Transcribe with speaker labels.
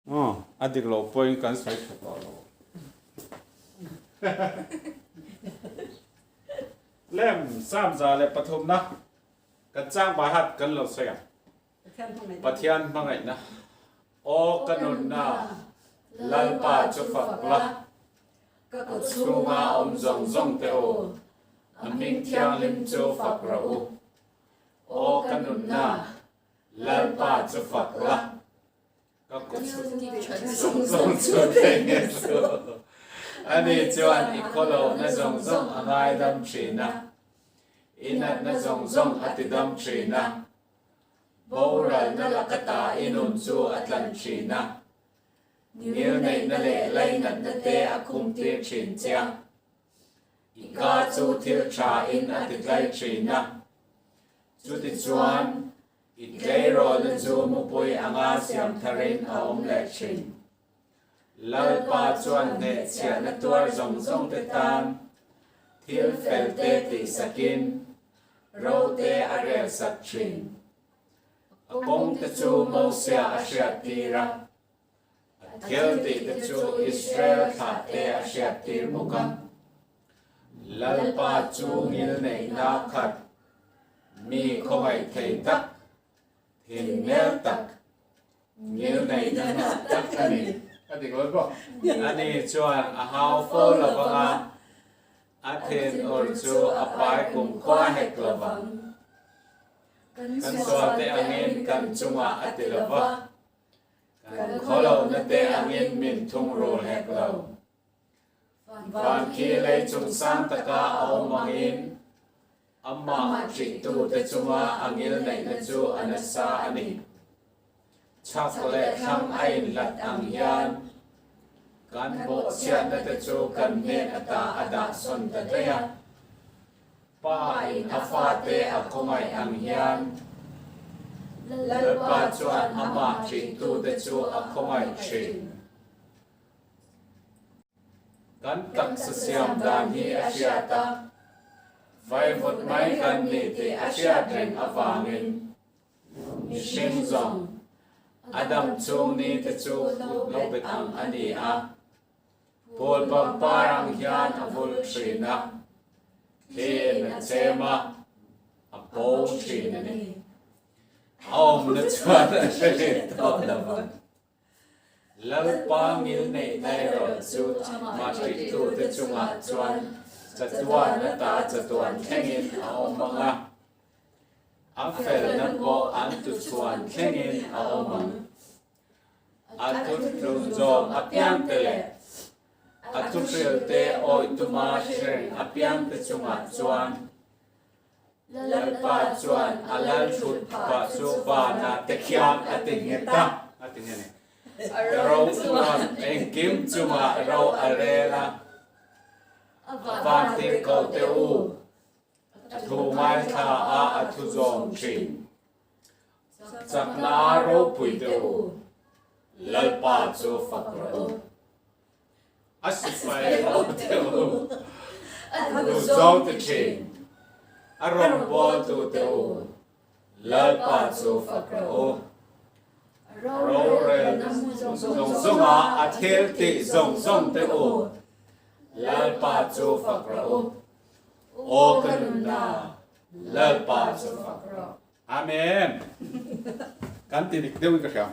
Speaker 1: Aw, a dik loh pawhin kan sawi tha tawh lo. Lem, 103 na kan chang bai hat kan lo sawi ang. Pathian hmangaihna. Aw ka nunna, Lalpa chu fak la, ka chhunga awm zawng zawng te u, a hming thianghlim chu fak rawh u. Aw ka nunna, Lalpa chu fak la, Ka kut zawng zawng chu thei nge chu? Ani chuan i khawlohna zawng zawng a ngaidam thin a, i natna zawng zawng a tidam thin a, boralna laka ta i nun chu a tlan thin a, ngilneihna leh lainatna te a khumtir thin che a, i ka chu thil tha in a titlai thin a. Chutichuan, I tleirawlna chu mupui anga siam tharin a awm leh thin. Lalpa chuan hnehchhiahna tuar zawng zawng te tan thil fel te tihsakin ro te a rel sak thin. A kawng te chu Mosia a hriat tir a, a thil tih te chu Israel thlah te a hriat tir bawk a. Lalpa chu ngilneihna khat Mi khawngaih thei tak, thinmel tak, ngilneihna ngah tak a ni. A dik lo bawk. Ani chuan a hau fo lo vang a, a thinur chu a pai kumkhua hek lo vang. Kan sualte angin kan chungah a ti lo va, kan khawlohna te angin min thungrul hek lo. Van khi lei chung sang taka a awm angin amah ṭihtute chunga a ngilneihna chu a nasa a ni. Chhak leh thlang a inhlat ang hian kan bawhchhiatna te chu kan hnen ata a dah sawn ta daih a. Pa in a fate a khawngaih ang hian Lalpa chuan amah ṭihtute chu a khawngaih ṭhin. Kan taksa siam dan hi a hriat a, vaivut mai kan ni tih a hriat reng avangin mihring zawng a dam chhung ni te chu kut lo bet ang a ni a, phul pangpar ang hian a vul thin a, thliin a chem a, a bo thin a ni. A awmna chuan a hre leh tawh lo ang. Lalpa ngilneihna erawh chu mahrihtute chungah chuan chatuan ata chatuan thlengin a awm ang a, a felna pawh an tuchhuan thlengin a awm ang. A thutlung zawm apiangte leh a thuhrilte awih tuma hreng apiangte chungah chuan Lalpa chuan a lal thut pah chu vanah te khian a ti nghet a, a ti nge ni. Ro chuan engkim chungah ro a rel a, a van tir ko teh u, a thu ngaithla a a thu zawm thin. Chakna ropui teh u, Lalpa chu fak rawh u. A sipai ho te u, a duhzawng te thin, a rawngbawltu te u, Lalpa chu fak rawh u. Rorel zawng zawnga a thil tih zawng zawng te u, Lalpa chu fak rawh u. Aw ka nunna, Lalpa chu fak rawh. Amen. Kan ti dik deuhin ka hria.